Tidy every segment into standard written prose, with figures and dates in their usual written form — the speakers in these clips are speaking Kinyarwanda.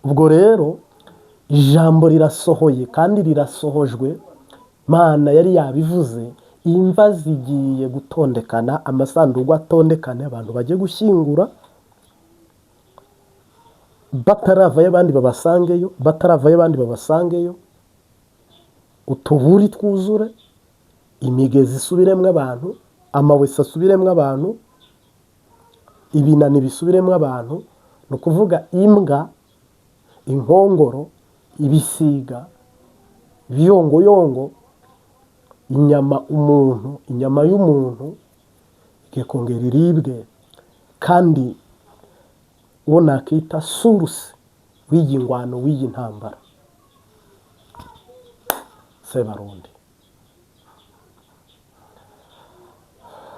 Ubwo rero ijambo rirasohoye kandi rirasohojwe. Mana yari yabivuze, imva zigiye gutondekana, amasanduku atondekane, abantu bajye gushyingura bataravayo, abandi babasangeyo, bataravayo, abandi babasangeyo, utuburi twuzure, imigezi isubiremo abantu, amawese asubiremo abantu, ibinani bisubiremo abantu. Ni ukuvuga imbwa, inkongoro, ibisiga, ibiyongoyongo, inyama umuntu, inyama y'umuntu igiye kongera iribwe. Kandi uwo nakita source w'iyi ngwano, w'iyi ntambara, Sebarundi.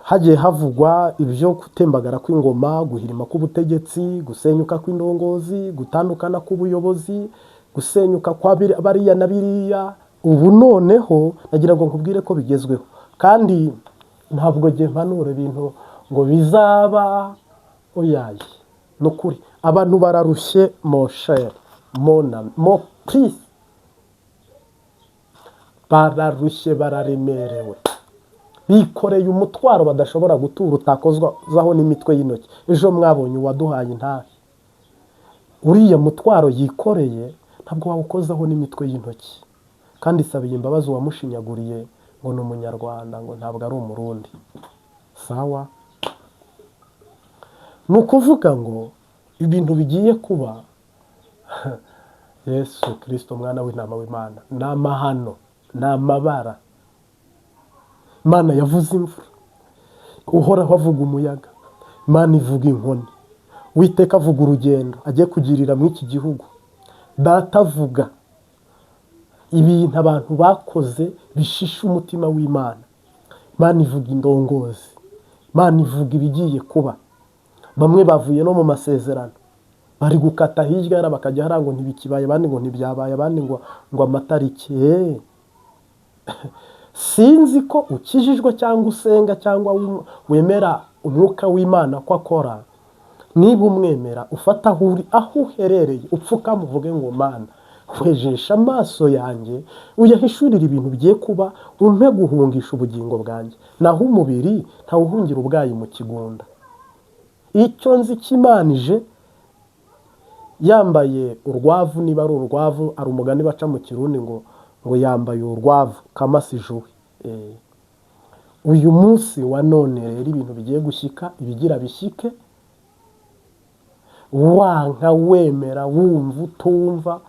Hagiye havugwa ibyo gutembagara kw'ingoma, guhirima k'ubutegetsi, gusenyuka kw'indongozi, gutandukana k'ubuyobozi, gusenyuka kwa bariya na biriya. Ubu noneho nagira ngo nkubwire ko bigezweho, kandi ntabwo njye mpanura ibintu ngo bizaba. Oyaye, ni ukuri abantu bararushye, mon cher, mon ami, mon prince, bararushye, bararemerewe, bikoreye umutwaro badashobora gutura, utakozwaho n'imitwe y'intoki. Ejo mwabonye uwaduhaye intahe, uriya mutwaro yikoreye ntabwo wawukozaho n'imitwe y'intoki. Kandi sabiye imbabazi uwamushinyaguriye ngo ni Umunyarwanda, ngo ntabwo ari Umurundi. Sawa, ni ukuvuga ngo ibintu bigiye kuba, Yesu Kirisito umwana w'intama w'Imana, ni amahano, ni amabara. Imana yavuze imvura, Uhoraho avuga umuyaga, Imana ivuga inkoni, Uwiteka avuga urugendo agiye kugirira muri iki gihugu, Data avuga ibintu abantu bakoze bishisha umutima w'Imana, Imana ivuga indongozi, Imana ivuga ibigiye kuba. Bamwe bavuye no mu masezerano, bari gukata hirya hariya bakajya hariya ngo ntibikibaye, abandi ngo ntibyabaye, abandi ngo amatariki. Sinzi ko ukijijwe cyangwa usenga cyangwa wemera umwuka w'Imana ko akora. Niba umwemera, ufata aho uri, aho uherereye, upfukame uvuge ngo: "Mana, hwejesha amaso yanjye, uyahishurire ibintu bigiye kuba, umpe guhungisha ubugingo bwanjye." Naho umubiri ntawuhungira ubwayi mu kigunda. Icyo nzi kimanije yambaye urwavu, niba ari urwavu, ari umugani baca mu Kirundi ngo yambaye urwavu kamasijuwe. Uyu munsi wa none rero ibintu bigiye gushyika, ibigira bishyike, wanka wemera, wumva utumva,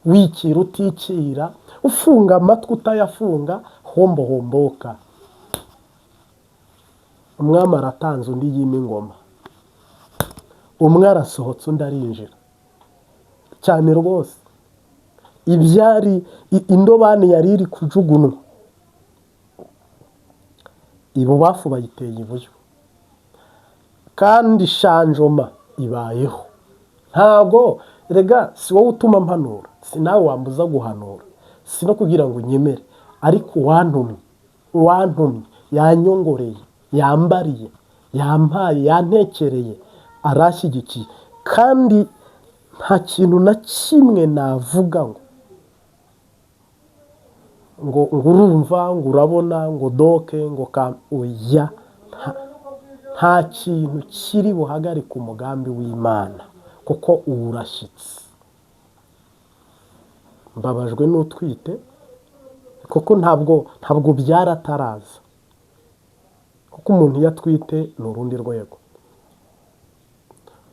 wikira utikira, ufunga amatwi utayafunga, hombo homboka. Umwami aratanze, undi yima ingoma. Umwe arasohotse, undi arinjira. Cyane rwose, ibyari indobani yari iri kujugunywa ibubafu bayiteye iburyo, kandi changement ibayeho. Ntabwo rega si wowe utuma mpanura, si nawe wambuza guhanura, si no kugira ngo unyemere, ariko uwantumye yanyongoreye, yambariye, yampaye, yantekereye, arashyigikiye. Kandi nta kintu na kimwe navuga ngo urumva, ngo urabona, ngo doke, ngo ka oya, nta kintu kiri buhagarike umugambi w'Imana, kuko ubu urashyitse. Mbabajwe n'utwite, kuko ntabwo byara ataraza, kuko umuntu iyo atwite ni urundi rwego.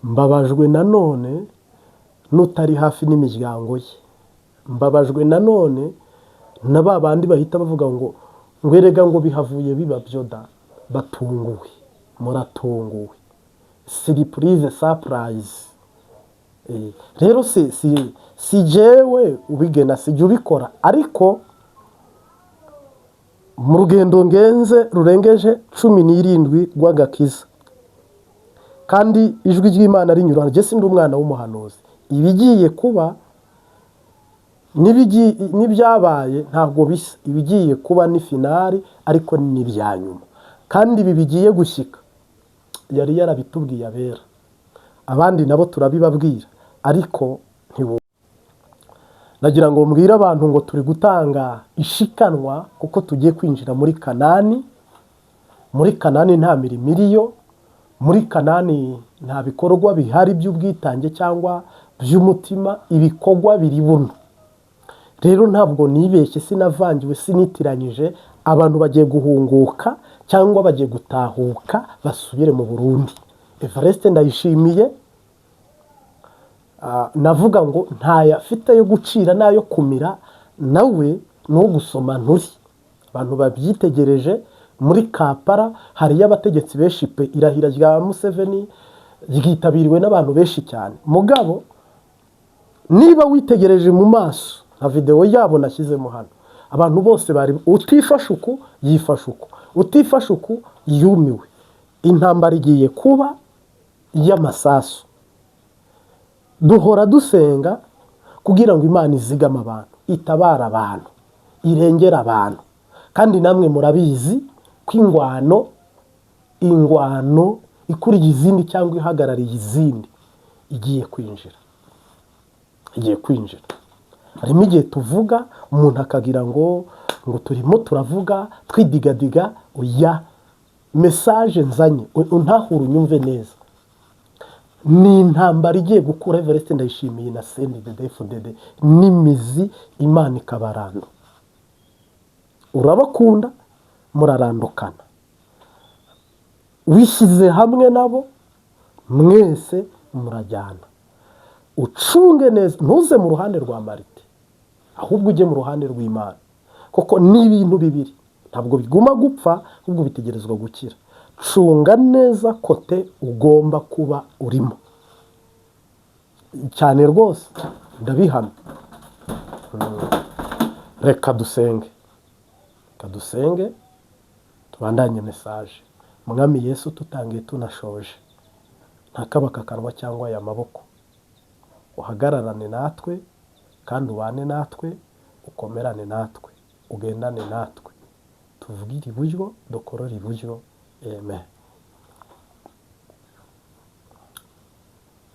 Mbabajwe nanone n'utari hafi n'imiryango ye. Mbabajwe nanone na ba bandi bahita bavuga ngo erega ngo bihavuye biba byo da. Batunguwe, muratunguwe, surprise, surprise. Rero si jewe ubigena, si jye ubikora, ariko mu rugendo ngenze rurengeje 17 rw'agakiza, kandi ijwi ry'Imana rinyura, njye sindi umwana w'umuhanuzi. Ibigiye kuba n'ibyabaye ntabwo bisa. Ibigiye kuba ni finale, ariko ni ibya nyuma. Kandi ibi bigiye gushyika yari yarabitubwiye abera, abandi nabo turabibabwira, ariko ntibu Nagira ngo mbwire abantu ngo turi gutanga ishikanwa kuko tugiye kwinjira muri Kanani. Muri Kanani nta mirimo iriyo, muri Kanani nta bikorwa bihari by'ubwitange cyangwa by'umutima, ibikorwa biri buno. Rero ntabwo nibeshye, sinavangiwe, sinitiranyije. Abantu bagiye guhunguka cyangwa bagiye gutahuka basubire mu Burundi. Evariste Ndayishimiye, navuga ngo ntayo afite yo gucira n'ayo kumira, nawe ni uwo gusoma nturi. Abantu babyitegereje, muri Kampala hariyo abategetsi benshi pe. Irahira rya Museveni ryitabiriwe n'abantu benshi cyane. Mugabo niba witegereje mu maso nka videwo yabo nashyizemo hano, abantu bose bari utifashe uku yifashe uku, utifashe uku yumiwe. Intambara igiye kuba y'amasasu. Duhora dusenga kugira ngo Imana izigame abantu, itabare abantu, irengere abantu. Kandi namwe murabizi ko ingwano ikuriye izindi cyangwa ihagarariye izindi igiye kwinjira, igiye kwinjira. Harimo igihe tuvuga umuntu akagira ngo turimo turavuga twidigadiga. Oya, message nzanye, untahure, unyumve neza, ni intambara igiye gukura Evariste Ndayishimiye na CNDD-FDD n'imizi, Imana ikabaranda. Urabakunda, murarandukana, wishyize hamwe nabo, mwese murajyana. Ucunge neza, ntuze mu ruhande rwa marite, ahubwo ujye mu ruhande rw'Imana, kuko ni ibintu bibiri ntabwo biguma gupfa, ahubwo bitegerezwa gukira. Cunga neza côté ugomba kuba urimo cyane rwose, ndabihamya. Reka dusenge, reka dusenge, tubandanye message. Mwami Yesu, tutangiye tunashoje, ntakabaka akanwa cyangwa aya maboko, uhagararane natwe kandi ubane natwe, ukomerane natwe, ugendane natwe, tuvugire iburyo, dukorore iburyo. Amen.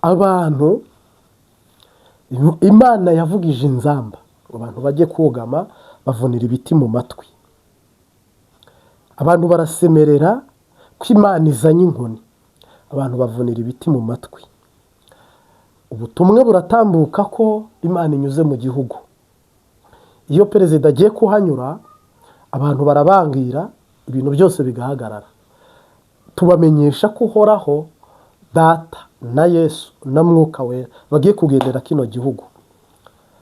Abantu, Imana yavugije inzamba ngo abantu bajye kugama, bavunira ibiti mu matwi. Abantu barasemerera ko Imana izanye inkoni, abantu bavunira ibiti mu matwi. Ubutumwa buratambuka ko Imana inyuze mu gihugu. Iyo perezida agiye kuhanyura, abantu barabangira, ibintu byose bigahagarara. Tubamenyesha ko Uhoraho Data na Yesu na Mwuka Wera bagiye kugendera kino gihugu.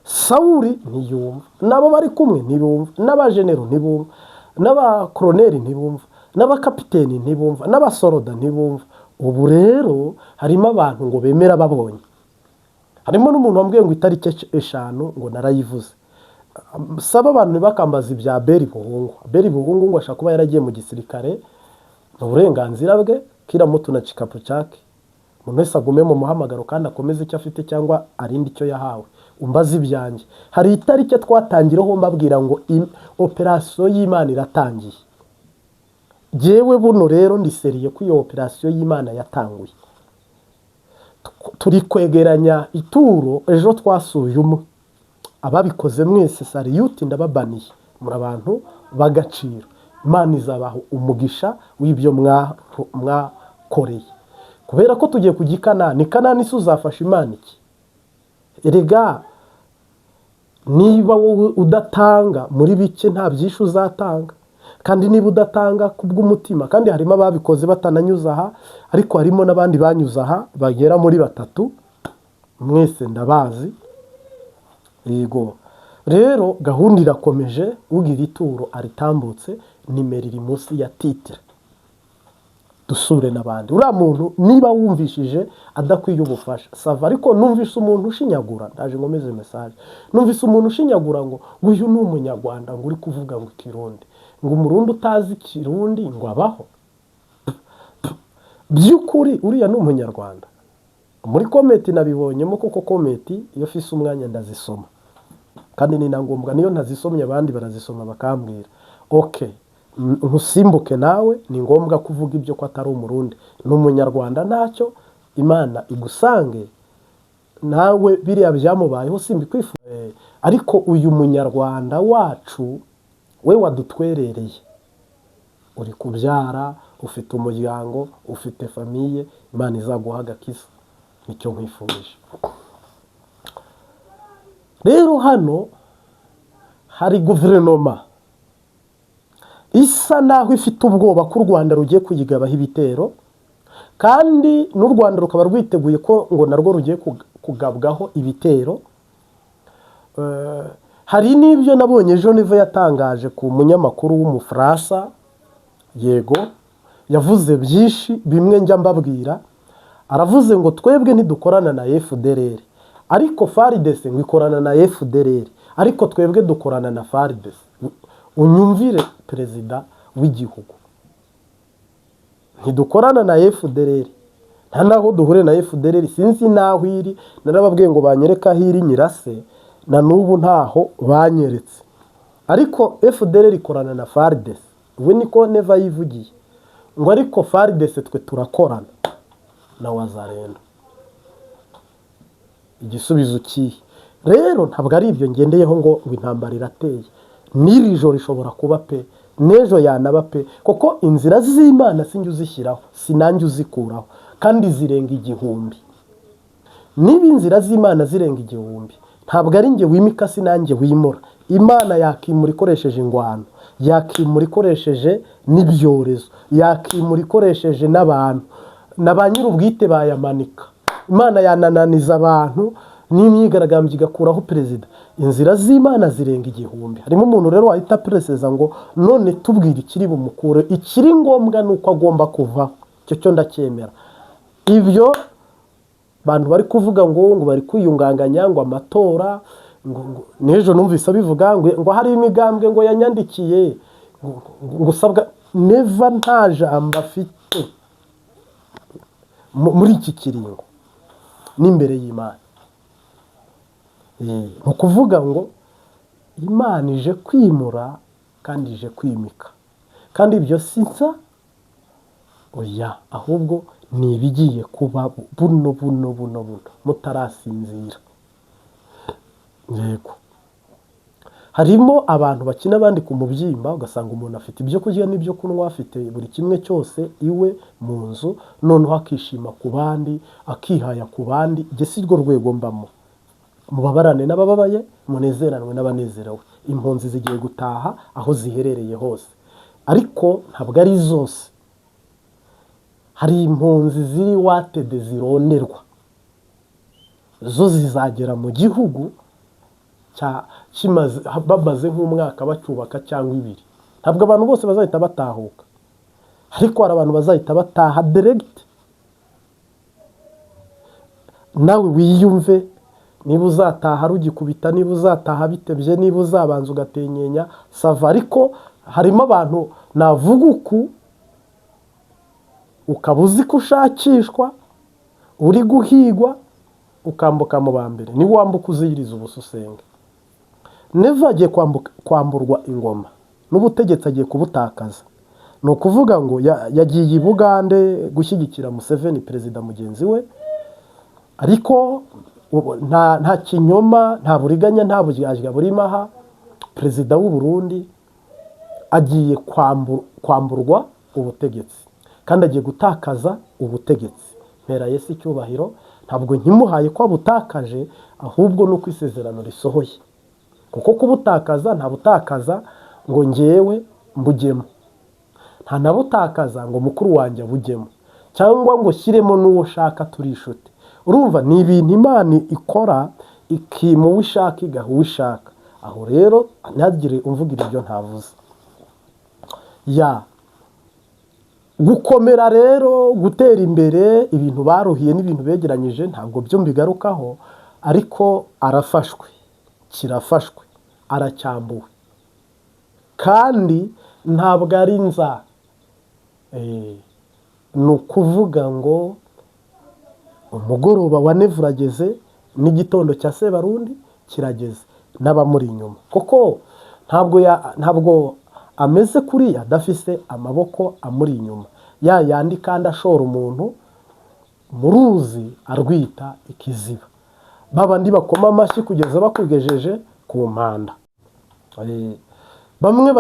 Sawuri ntiyumva, n'abo bari kumwe ntibumva, n'abajenero ntibumva, n'abakoroneri ntibumva, n'abakapiteni ntibumva, n'abasoroda ntibumva. Ubu rero harimo abantu ngo bemera babonye. Harimo n'umuntu wambwiye ngo itariki 5 ngo narayivuze. Saba abantu ntibakambaze ibya Beri Buhungu. Beri Buhungu ngo ashobora kuba yaragiye mu gisirikare, ni uburenganzira bwe, kila mtu na kikapu chake. Umuntu wese agume mu muhamagaro kandi akomeze icyo afite cyangwa arinde icyo yahawe. Umbaze ibyanjye, hari itariki twatangiraho mbabwira ngo operasiyo y'Imana iratangiye. Jyewe buno rero ndi sérieux ko iyo operasiyo y'Imana yatanguye. Turi kwegeranya ituro. Ejo twasuye umwe. Ababikoze mwese, salute, ndababaniye, muri abantu b'agaciro. Imana izabaha umugisha w'ibyo mwakoreye, kubera ko tugiye kujya i Kanani. Kanani se uzafasha Imana iki? Erega niba wowe udatanga muri bike, nta byinshi uzatanga. Kandi niba udatanga kubw'umutima, kandi harimo ababikoze batananyuze aha, ariko harimo n'abandi banyuze aha bagera muri batatu, mwese ndabazi. Yego, rero gahunda irakomeje. Ugira ituro aritambutse, nimero iri munsi ya titre. Dusure n'abandi. Uriya muntu niba wumvishije adakwiye ubufasha, ça va. Ariko numvise umuntu ushinyagura, ndaje nkomeze message, numvise umuntu ushinyagura ngo uyu ni Umunyarwanda, ngo uri kuvuga ngo Ikirundi, ngo Umurundi utazi Ikirundi ngo abaho. By'ukuri uriya ni Umunyarwanda? Muri comment nabibonyemo, kuko comment iyo mfise umwanya ndazisoma, kandi ni na ngombwa. Niyo ntazisomye, abandi barazisoma bakambwira. OK, ntusimbuke nawe, ni ngombwa kuvuga ibyo ko atari Umurundi, ni Umunyarwanda. Ntacyo, Imana igusange nawe biriya byamubayeho simbikwifuza. Ariko uyu Munyarwanda wacu we wadutwerereye, uri kubyara, ufite umuryango, ufite famille, Imana izaguha agakiza, nicyo nkwifurije. Rero hano hari guverinoma isa naho ifite ubwoba ko u Rwanda rugiye kuyigabaho ibitero, kandi n'u Rwanda rukaba rwiteguye ko ngo narwo rugiye kugabwaho ibitero. Hari n'ibyo nabonye ejo Neva yatangaje ku munyamakuru w'Umufaransa. Yego, yavuze byinshi, bimwe njya mbabwira. Aravuze ngo twebwe ntidukorana na FDLR, ariko FARDC ngo ikorana na FDLR, ariko twebwe dukorana na FARDC. Unyumvire, perezida w'igihugu, ntidukorana na FDLR, nta naho duhure na FDLR, sinzi n'aho iri. Narababwiye ngo banyereke aho iri nyirase, na n'ubu ntaho banyeretse. Ariko FDLR ikorana na FARDC, we niko Neva yivugiye, ngo ariko FARDC twe turakorana na Wazalendo. Igisubizo kihe rero? Ntabwo ari ibyo ngendeyeho ngo intambara irateye. N'iri joro ishobora kuba pe, n'ejo yanaba pe, kuko inzira z'Imana sinjye uzishyiraho, sinanjye uzikuraho, kandi zirenga 1000. Niba inzira z'Imana zirenga 1000, ntabwo ari njye wimika, sinanjye wimura. Imana yakimura ikoresheje ingwano, yakimura ikoresheje n'ibyorezo, yakimura ikoresheje n'abantu, na ba nyir'ubwite bayamanika. Imana yanananiza abantu n'imyigaragambyo igakuraho perezida. Inzira z'Imana zirenga 1000. Harimo umuntu rero wahita pereseza ngo none tubwire ikiri bumukure. Ikiri ngombwa ni uko agomba kuvaho, icyo cyo ndacyemera. Ibyo bantu bari kuvuga ngo bari kwiyunganganya, ngo amatora, ngo n'ejo numvise abivuga ngo hari imigambwe ngo yanyandikiye ngo usabwa. Neva nta jambo afite muri iki kiringo n'imbere y'Imana. Ni ukuvuga ngo Imana ije kwimura kandi ije kwimika, kandi ibyo si nsa, oya, ahubwo ni ibigiye kuba buno buno buno buno mutarasinzira. Yego, harimo abantu bakina abandi ku mubyimba, ugasanga umuntu afite ibyo kurya n'ibyo kunywa, afite buri kimwe cyose iwe mu nzu, noneho akishima ku bandi, akihaya ku bandi. Njye si rwo rwego mbamo. Mubabarane n'abababaye, munezeranwe n'abanezerewe. Impunzi zigiye gutaha aho ziherereye hose, ariko ntabwo ari zose. Hari impunzi ziri wanted, zironderwa, zo zizagera mu gihugu kimaze, bamaze nk'umwaka bacyubaka cyangwa 2. Ntabwo abantu bose bazahita batahuka, ariko hari abantu bazahita bataha direct. Nawe wiyumve niba uzataha rugikubita, niba uzataha bitebye, niba uzabanza ugatenyenya, ça va. Ariko harimo abantu navuga uku, ukaba uzi ko ushakishwa, uri guhigwa, ukambuka mu ba mbere. Niba wambuka uziyiriza ubusa usenge. Neva agiye kwamburwa ingoma n'ubutegetsi, agiye kubutakaza. Ni ukuvuga ngo yagiye i Bugande gushyigikira Museveni, perezida mugenzi we, ariko nta kinyoma, nta buriganya, nta buryarya burimo aha. Perezida w'u Burundi agiye kwamburwa ubutegetsi kandi agiye gutakaza ubutegetsi. Mpera Yesu icyubahiro, ntabwo nkimuhaye ko abutakaje, ahubwo ni uko isezerano risohoye, kuko kubutakaza ntabutakaza ngo ngewe mbujyemo, ntanabutakaza ngo mukuru wanjye abujyemo, cyangwa ngo shyiremo n'uwo ushaka turi inshuti. Urumva ni ibintu Imana ikora, ikima uwo ishaka, igaha uwo ishaka. Aho rero ntihagire umvugira ibyo ntavuze. Ya gukomera rero, gutera imbere, ibintu baruhiye n'ibintu begeranyije, ntabwo byo mbigarukaho, ariko arafashwe, kirafashwe, aracyambuwe, kandi ntabwo ari nza. Ni ukuvuga ngo umugoroba wa Neva urageze n'igitondo cya Sebarundi kirageze n'abamuri inyuma, kuko ntabwo ameze kuriya adafise amaboko amuri inyuma, ya yandi kandi ashora umuntu mu ruzi arwita ikiziba. Babandi bakoma amashyi kugeza bakugejeje ku mpanda. Bamwe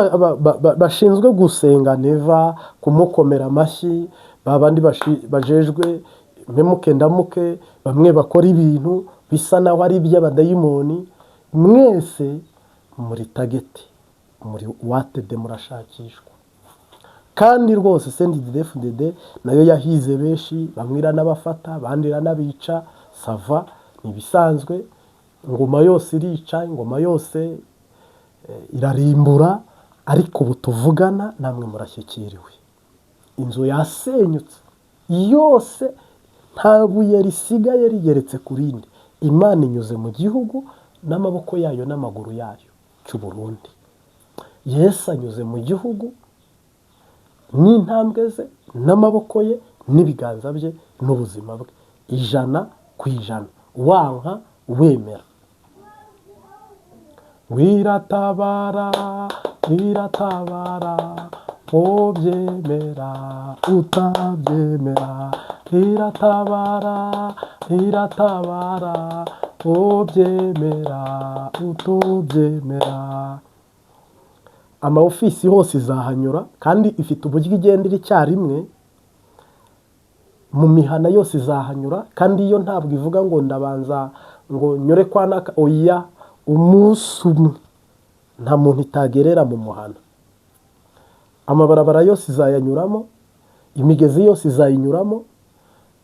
bashinzwe gusenga Neva, kumukomera amashyi, babandi bajejwe mpemuke ndamuke, bamwe bakora ibintu bisa naho ari iby'abadayimoni, mwese muri target, muri wanted, murashakishwa. Kandi rwose CNDD-FDD nayo yahize benshi, bamwe iranabafata, abandi iranabica. Ça va, ni ibisanzwe. Ingoma yose irica, ingoma yose irarimbura, ariko ubu tuvugana namwe murashyikiriwe. Inzu yasenyutse yose, nta buye risigaye rigeretse ku rindi. Imana inyuze mu gihugu n'amaboko yayo n'amaguru yayo cy'u Burundi. Yesu anyuze mu gihugu n'intambwe ze n'amaboko ye n'ibiganza bye n'ubuzima bwe, 100%, wanka wemera. Wiratabara, iratabara, ubyemera utabyemera, iratabara, iratabara, ubyemera utubyemera. Ama ofisi hose izahanyura, kandi ifite uburyo igendera icyarimwe. Mu mihana yose izahanyura, kandi iyo ntabwo ivuga ngo ndabanza ngo nyure kwa naka. Oya, umunsi umwe nta muntu itagerera mu muhana. Amabarabara yose izayanyuramo, imigezi yose izayinyuramo,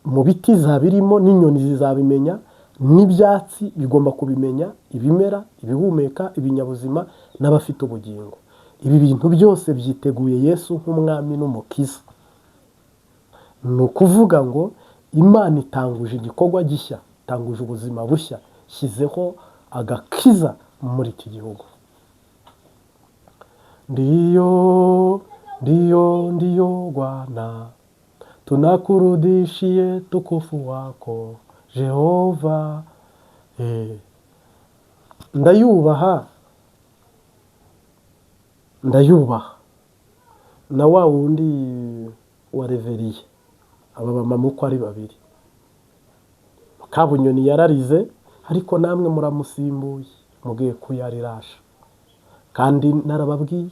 mu biti izaba irimo, n'inyoni zizabimenya, n'ibyatsi bigomba kubimenya, ibimera, ibihumeka, ibinyabuzima n'abafite ubugingo. Ibi bintu byose byiteguye Yesu nk'umwami n'umukiza. Ni ukuvuga ngo Imana itanguje igikorwa gishya, itanguje ubuzima bushya, shyizeho agakiza muri iki gihugu. Ndiyo, ndiyo, ndiyo Bwana, tunakurudishie tukufu wako Jehova. Ndayubaha, ndayubaha na wa wundi wa reveriye. Aba bamama uko ari babiri, Kabunyoni yararize, ariko namwe muramusimbuye, mugiye kuyarirasha. Kandi narababwiye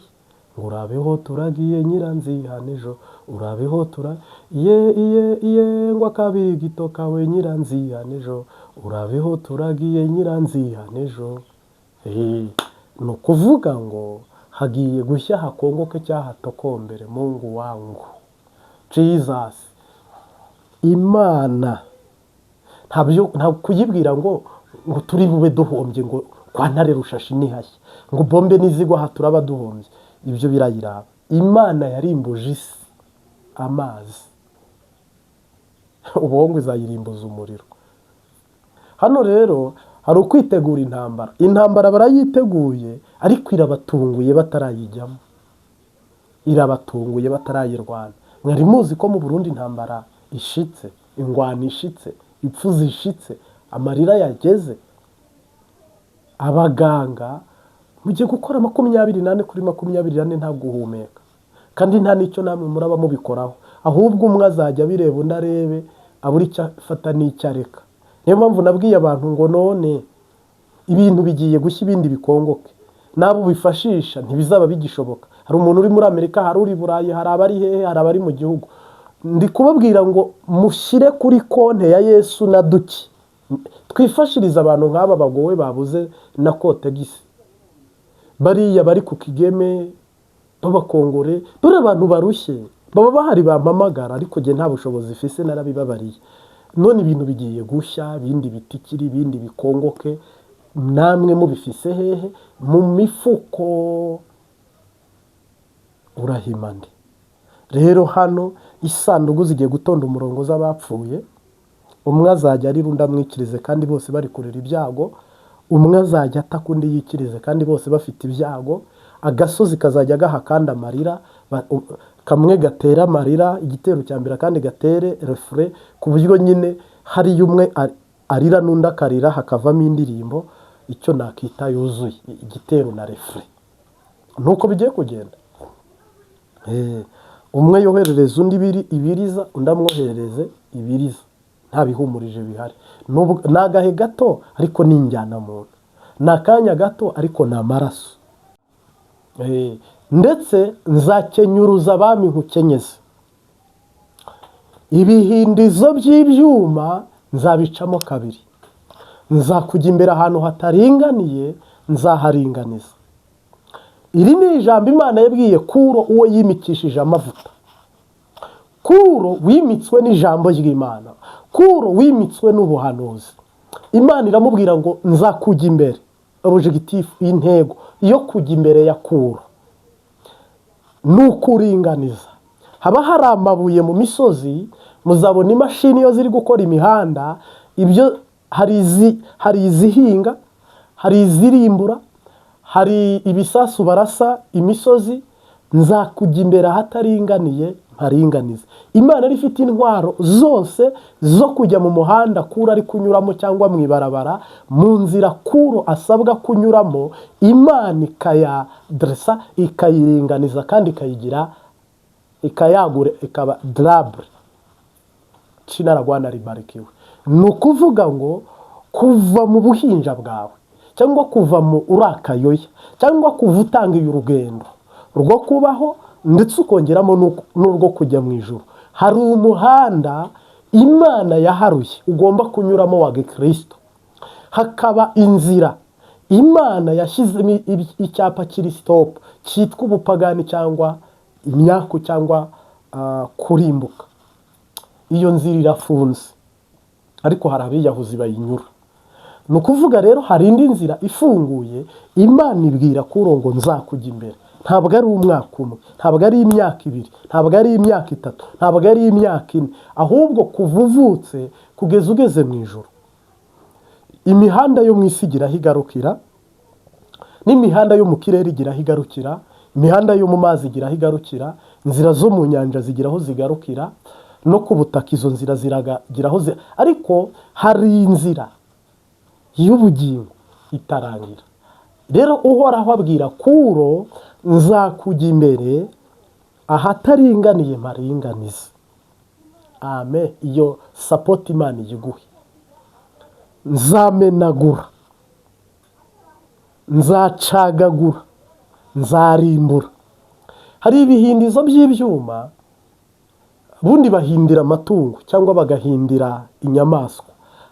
ngo urabeho turagiye nyiranzihane ejo, urabeho tura iye iye iye, ngo akabigito kawe nyiranzihane ejo, urabeho turagiye nyiranzihane ejo. Ni ukuvuga ngo hagiye gushya, hakongoke cyahatokombere. Mungu wangu Jesus, Imana ntabyo, nta kuyibwira ngo turi bube duhombye, ngo kwa Ntare Rushashi nihashya, ngo bombe nizigwa aha turaba duhombye. Ibyo birayiraba. Imana yarimbuje isi amazi, ubongo izayirimbuza umuriro. Hano rero hari ukwitegura intambara. Intambara barayiteguye, ariko irabatunguye batarayijyamo, irabatunguye batarayirwana. Mwari muzi ko mu Burundi intambara ishitse, ingwano ishitse, ipfu zishitse, amarira yageze? Abaganga mugiye gukora 24/24 nta guhumeka, kandi nta n'icyo namwe muraba mubikoraho. Ahubwo umwe azajya abireba, undi arebe, abura icyo afata n'icyo areka. Niyo mpamvu nabwiye abantu ngo none ibintu bigiye gushya, ibindi bikongoke, n'abo ubifashisha ntibizaba bigishoboka. Hari umuntu uri muri Amerika, hari uri i Burayi, hari abari hehe, hari abari mu gihugu. Ndi kubabwira ngo mushyire kuri konti ya Yesu na duke, twifashirize abantu nk'aba bagowe, babuze na kotegisi, bariya bari ku Kigeme b'abakongore. Dore abantu barushye baba bahari, bampamagara, ariko njye nta bushobozi mfise, narabibabariye. None ibintu bigiye gushya, ibindi bitikiri, ibindi bikongoke, namwe mubifise hehe mu mifuko? Urahima nde rero? Hano isanduku zigiye gutonda umurongo z'abapfuye. Umwe azajya arira, undi amwikirize, kandi bose bari kurira ibyago. Umwe azajya ataka, undi yikirize, kandi bose bafite ibyago. Agasozi kazajya gaha kandi amarira, kamwe gatera amarira igitero cya mbere, akandi gatere refrain, ku buryo nyine hariyo umwe arira n'undi akarira, hakavamo indirimbo icyo nakita yuzuye, igitero na refrain. Nuko bigiye kugenda. Umwe yoherereza undi ibiriza, undi amwoherereze ibiriza. Nta bihumurije bihari. Ni agahe gato, ariko ni injyanamuntu. Ni akanya gato, ariko ni amaraso. Ndetse nzakenyuruza abami nkukenyeze, ibihindizo by'ibyuma nzabicamo kabiri, nzakujya imbere ahantu hataringaniye nzaharinganiza. Iri ni ijambo Imana yabwiye Kuro, uwo yimikishije amavuta. Kuro wimitswe n'ijambo ry'Imana, Kuro wimitswe n'ubuhanuzi. Imana iramubwira ngo nzakujya imbere. Objectif, intego yo kujya imbere ya Kuro ni ukuringaniza. Haba hari amabuye mu misozi, muzabona imashini iyo ziri gukora imihanda, ibyo hari izihinga, hari izirimbura, hari ibisasu barasa imisozi. Nzakujya imbere ahataringaniye mparinganize. Imana yari ifite intwaro zose zo kujya mu muhanda Kuro ari kunyuramo, cyangwa mu ibarabara, mu nzira Kuro asabwa kunyuramo. Imana ikayaderesa, ikayiringaniza, kandi ikayigira, ikayagura, ikaba durable. Jina la Bwana libarikiwe. Ni ukuvuga ngo kuva mu buhinja bwawe, cyangwa kuva mu urakayoya, cyangwa kuva utangiye urugendo rwo kubaho, ndetse ukongeramo n'urwo kujya mu ijuru, hari umuhanda Imana yaharuye ugomba kunyuramo wa gikirisito, hakaba inzira Imana yashyizemo icyapa kiri stop, cyitwa ubupagani cyangwa imyaku cyangwa kurimbuka. Iyo nzira irafunze, ariko hari abiyahuzi bayinyura. Ni ukuvuga rero hari indi nzira ifunguye. Imana ibwira Kuro ngo nzakujya imbere. Ntabwo ari umwaka umwe, ntabwo ari imyaka 2, ntabwo ari imyaka 3, ntabwo ari imyaka 4, ahubwo kuva uvutse kugeza ugeze mu ijuru. Imihanda yo mu isi igira aho igarukira, n'imihanda yo mu kirere igira aho igarukira, imihanda yo mu mazi igira aho igarukira, inzira zo mu nyanja zigira aho zigarukira, no ku butaka izo nzira ziragira aho ariko hari inzira y'ubugingo itarangira. Rero Uhoraho abwira Kuro: nzakujya imbere ahataringaniye mparinganize. Amen. Iyo support Imana iyiguhe. Nzamenagura, nzacagagura, nzarimbura. Hari ibihindizo by'ibyuma, ubundi bahindira amatungo cyangwa bagahindira inyamaswa,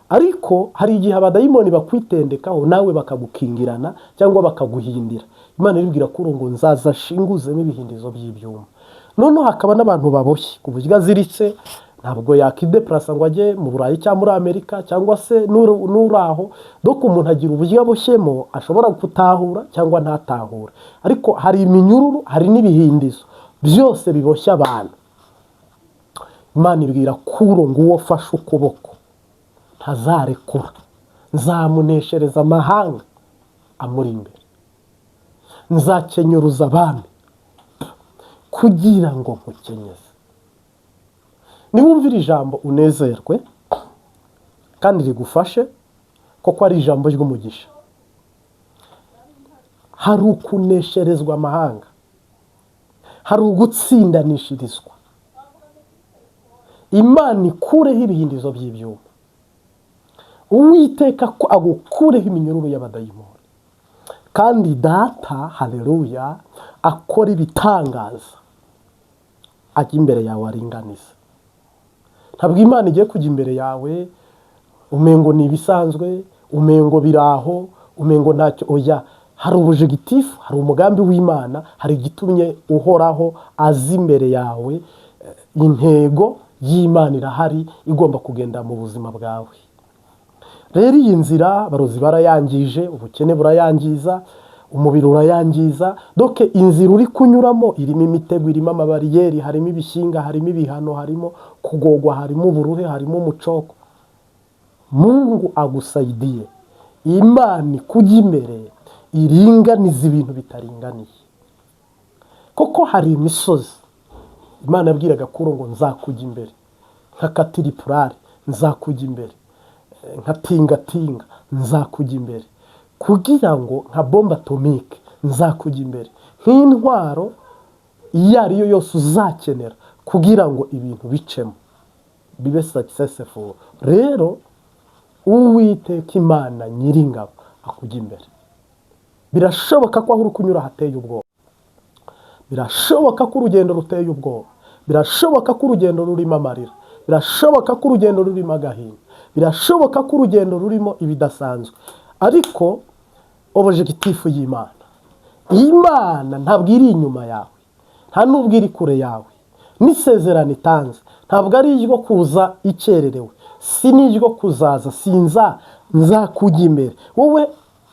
ariko hari igihe abadayimoni bakwitendekaho nawe bakagukingirana cyangwa bakaguhindira. Imana iribwira kuri ngo nzaza shinguzemo ibihindizo by'ibyuma. Noneho hakaba n'abantu baboshye ku buryo aziritse, ntabwo yakidepurasa ngo ajye mu Burayi cyangwa muri Amerika, cyangwa se n'uri aho. Dore umuntu agira uburyo aboshyemo, ashobora gutahura cyangwa ntatahure, ariko hari iminyururu, hari n'ibihindizo byose biboshye abantu. Imana ibwira Kuro ngo uwo fashe ukuboko ntazarekura, nzamuneshereza amahanga amuri imbere, nzakenyuruza abami kugira ngo nkukenyeze. Niwumvira ijambo unezerwe kandi rigufashe, kuko ari ijambo ry'umugisha. Hari ukunesherezwa amahanga, hari ugutsindanishirizwa. Imana ikureho ibihindizo by'ibyuma, Uwiteka ko agukureho iminyururu y'abadayimoni, kandi Data, haleluya, akora ibitangaza, ajya imbere yawe aringaniza. Ntabwo Imana igiye kujya imbere yawe umengo ni ibisanzwe, umengo biraho, umengo ntacyo. Oya, hari objectif, hari umugambi w'Imana, hari igitumye Uhoraho aza imbere yawe. Intego y'Imana irahari, igomba kugenda mu buzima bwawe. Rero iyi nzira abarozi barayangije, ubukene burayangiza, umubiri urayangiza. Donc inzira uri kunyuramo irimo imitego, irimo amabariyeri, harimo ibishyinga, harimo ibihano, harimo kugogwa, harimo uburuhe, harimo umucoko. Mungu agusaidie. Imana ikujya imbere, iringaniza ibintu bitaringaniye. Kuko hari imisozi Imana yabwiraga Kuro ngo nzakujya imbere nka katiripurari, nzakujya imbere nka tingatinga, nzakujya imbere kugira ngo nka bombe atomique, nzakujya imbere nk'intwaro iyo ari yo yose uzakenera kugira ngo ibintu bicemo, bibe successful. Rero Uwiteka Imana Nyiringabo akujya imbere. Birashoboka ko aho uri kunyura hateye ubwoba, birashoboka ko urugendo ruteye ubwoba, birashoboka ko urugendo rurimo amarira, birashoboka ko urugendo rurimo agahinda, birashoboka ko urugendo rurimo ibidasanzwe. Ariko objectif y'Imana, Imana ntabwo iri inyuma yawe, nta n'ubwo iri kure yawe. N'isezerano itanze ntabwo ari iryo kuza ikererewe, si n'iryo kuzaza sinza, nzakujya imbere. Wowe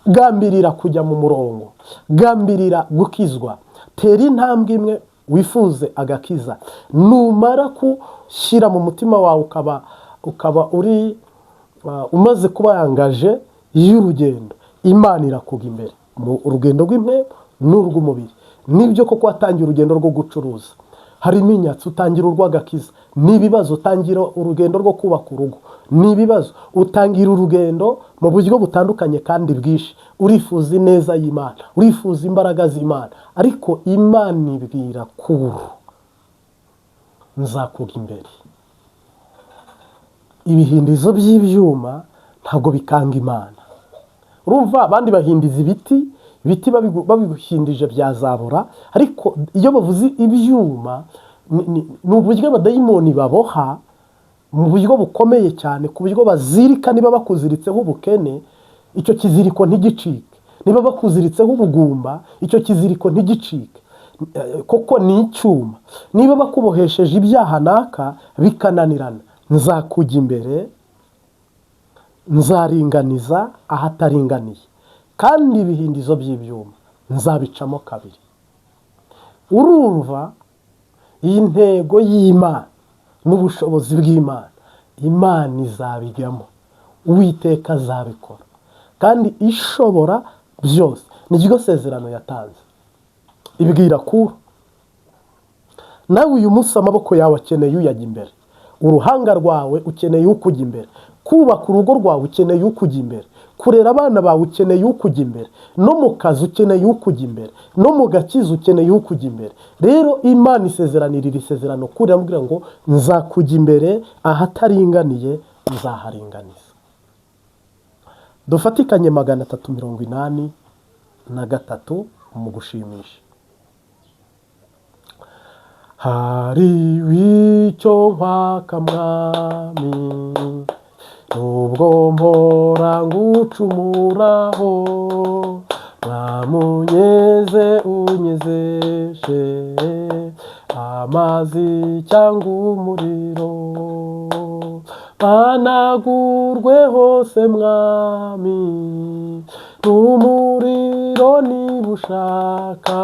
gambirira kujya mu murongo, gambirira gukizwa, tera intambwe imwe wifuze agakiza. Numara gushyira mu mutima wawe, ukaba uri umaze kuba yangaje y'urugendo, Imana irakujya imbere mu rugendo rw'impemu n'urw'umubiri. Nibyo koko watangiye urugendo rwo gucuruza, harimo inyatsi, utangira urw'agakiza n'ibibazo, utangira urugendo rwo kubaka urugo n'ibibazo, utangira urugendo mu buryo butandukanye kandi bwinshi. Urifuza ineza y'Imana, urifuza imbaraga z'Imana, ariko Imana ibwira Kuro: "Nzakujya imbere." Ibihindizo by'ibyuma ntabwo bikanga Imana. Urumva, abandi bahindiza ibiti, ibiti babihindije byazabura, ariko iyo bavuze ibyuma ni uburyo abadayimoni baboha mu buryo bukomeye cyane, ku buryo bazirika. Niba bakuziritseho ubukene, icyo kiziriko ntigicike. Niba bakuziritseho ubugumba, icyo kiziriko ntigicike. Koko ni icyuma. Niba bakubohesheje ibyaha naka bikananirana, nzakujya imbere, nzaringaniza ahataringaniye, kandi ibihindizo by'ibyuma nzabicamo kabiri. Urumva, iyi ntego y'Imana n'ubushobozi bw'Imana, Imana izabijyamo, Uwiteka azabikora, kandi ishobora byose. Ni ryo sezerano yatanze ibwira Kuro. Nawe uyu munsi amaboko yawe akeneye uyajya imbere, uruhanga rwawe ukeneye ukujya imbere, kubaka urugo rwawe ukeneye ukujya imbere, kurera abana bawe ukeneye ukujya imbere, no mu kazi ukeneye ukujya imbere, no mu gakiza ukeneye ukujya imbere. Rero Imana isezeranira iri sezerano kuri, iramubwira ngo: "Nzakujya imbere, ahataringaniye nzaharinganiza." Dufatikanye 383 mu gushimisha. Hari icyo nkwaka, Mwami, nubwo mpora ngucumuraho. Mwamunyeze, unyezeshe amazi cyangwa umuriro, mpanagurwe hose, Mwami, n'umuriro niba ushaka.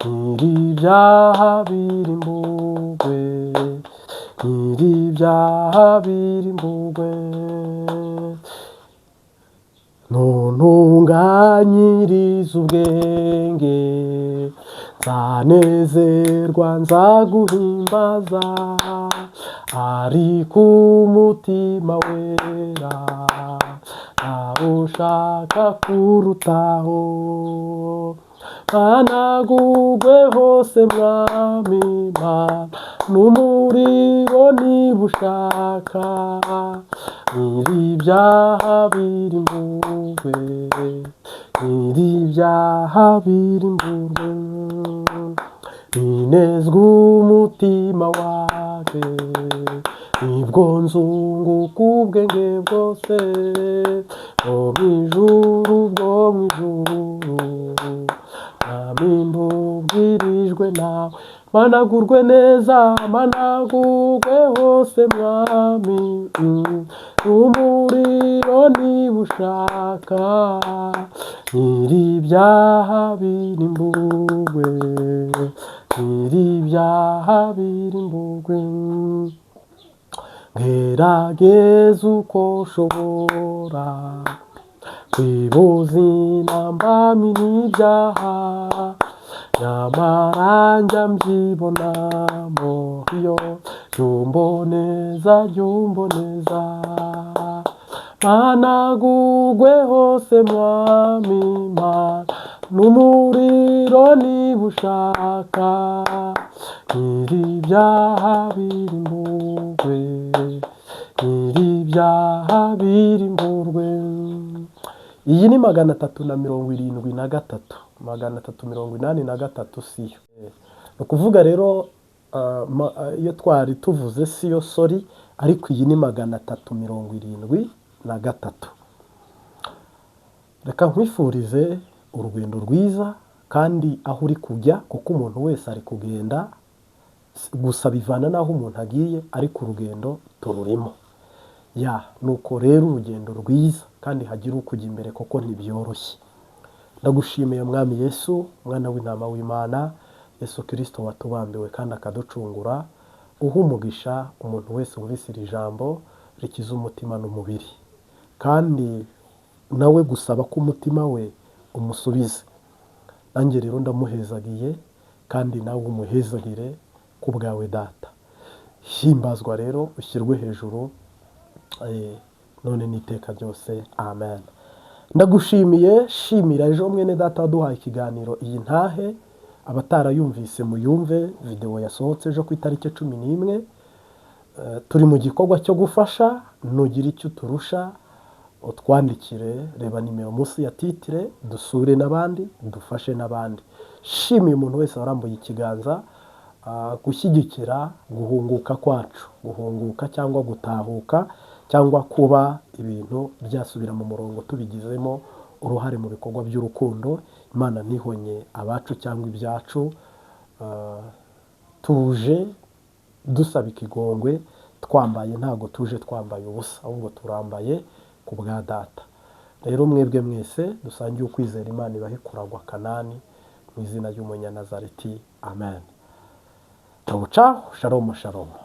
Nyiri ibyaha birimburwe, nyiri ibyaha birimburwe. Nuntunganyiriza ubwenge, nzanezerwa, nzaguhimbaza, ariko umutima wera ntawushaka kurutaho. Mpanagurwe hose, Mwami, Mana, n'umuriro niba ushaka. Nyiri ibyaha birimburwe, nyiri ibyaha birimburwe. Ninezwa umutima wawe, nibwo nzunguka ubwenge bwose bwo mu ijuru, bwo mu ijuru. Mwami, mbubwirijwe nawe. Managurwe neza, managurwe hose, Mwami, umuriro niba ushaka. Nyiri ibyaha birimburwe, nyiri ibyaha birimburwe. Ngerageza uko nshobora kwibuza intambamyi n'ibyaha, nyamara njya mbyibonamo. Iyo jya umboneza, mpanagurwe hose, Mwami Mana, n'umuriro niba ushaka. Nyiri ibyaha birimburwe, Nyir'ibyaha birimburwe. Iyi ni 373, 383 siyo. Ni ukuvuga rero iyo twari tuvuze siyo, sorry, ariko iyi ni 373. Reka nkwifurize urugendo rwiza kandi aho uri kujya, kuko umuntu wese ari kugenda, gusa bivana n'aho umuntu agiye, ariko urugendo tururimo. Ya, nuko rero urugendo rwiza kandi hagire ukujya imbere kuko ntibyoroshye. Ndagushimiye Mwami Yesu, mwana w'intama w'Imana, Yesu Kirisito watubambiwe kandi akaducungura. Uha umugisha umuntu wese wumvise iri jambo rikiza umutima n'umubiri, kandi nawe gusaba ko umutima we umusubize. Nanjye rero ndamuhezagiye, kandi nawe umuhezagire ku bwawe Data. Himbazwa rero, ushyirwe hejuru none n'iteka ryose, amen. Ndagushimiye. Shimira ejo mwene Data waduhaye ikiganiro iyi ntahe. Abatarayumvise muyumve, videwo yasohotse ejo ku itariki 11. Turi mu gikorwa cyo gufasha. Nugira icyo uturusha utwandikire, reba nimero munsi ya titre, dusure n'abandi, dufashe n'abandi. Shimiye umuntu wese warambuye ikiganza gushyigikira guhunguka kwacu, guhunguka cyangwa gutahuka cyangwa kuba ibintu byasubira mu murongo, tubigizemo uruhare mu bikorwa by'urukundo. Imana ntihonye abacu cyangwa ibyacu. Tuje dusaba ikigongwe twambaye, ntabwo tuje twambaye ubusa, ahubwo turambaye ku bwa Data. Rero mwebwe mwese dusangiye ukwizera, Imana ibahe kuragwa Kanani mu izina ry'Umunyanazareti, amen. Ciao ciao, shalom shalom.